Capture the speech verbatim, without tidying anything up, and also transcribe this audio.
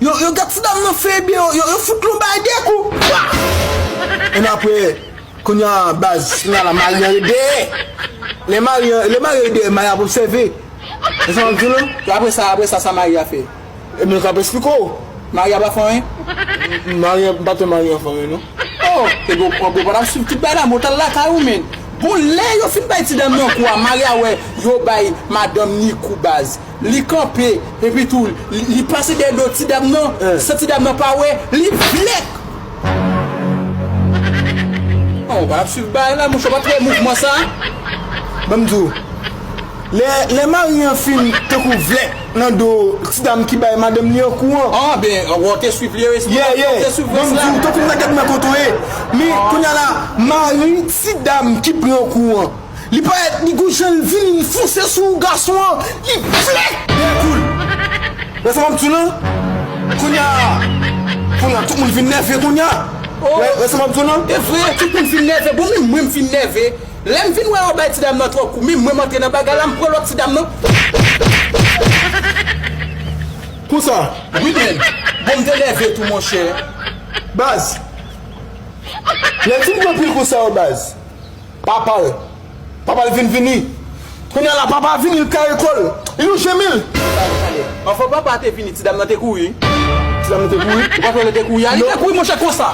Yo, yo gad ti dam nan fè ebyen, yo, yo, yo fout l yon bay de kou. Pa! Epi apre, kounye a, baz, kounye a la, mari an ret dèyè. Lè mari an, lè mari an ret dèyè, mari a ap obsève. E sa m ap di w lan? Apre sa, apre sa, sa mari a fè? Ebyen, m ap esplike w. Mari a pa fè anyen? Mari an, m pa te mari an fè anyen, non. Oh, te bon, bon, bon, pa t ap swiv tout bagay la, mwen t al lakay ou, men. Bon, lè yo fin bay ti dam nan kou a, mari a wè, yo bay madanm ni kou baz. Li kanpe, epi tou, li, li pase dèyè do ti dam nan, eh, san ti dam nan pa wè, li vlèk. Oh, w pa t ap swiv bagay la, monchè, w pa t wè mouvman sa? Ban m di w, lè, lè mari an fin tankou vlèk nan do ti dam ki bay madanm li an kou an. Ah, ben, w te swiv li, yeah, yeah, w te swiv. Ban m di w, tankou m ta gad mwen kote w ye. Men, kounye a la, mari ti dam ki pran kou an. Li parèt, li gon jan l vini, li fonse sou gason an, li flèk! Dèyè kou l. Wè sa m ap di w lan? Kounye a, kounye a, tout moun vin nève kounye a. Oh. Wè, wè sa m ap di w lan? E vre, tout moun vin nève. Bon, menm mwen m fin nève. Lè m vin wè yo bay ti dam nan twòp kou, menm mwen m antre nan bagay la, m pran lòt ti dam nan. Konsa? Wi, men. Bon, m te nève tou, monchè. Baz. Lè l fin pran pil kou sa yo, baz. Papa l. Papa l vin vini. Kounye a la, papa vini, l kare kò l. Li louje men l. Anvan papa te vini, ti dam nan te kouri. Ti dam nan te kouri? Ou pa kwè li te kouri a? Li te kouri, monchè, konsa.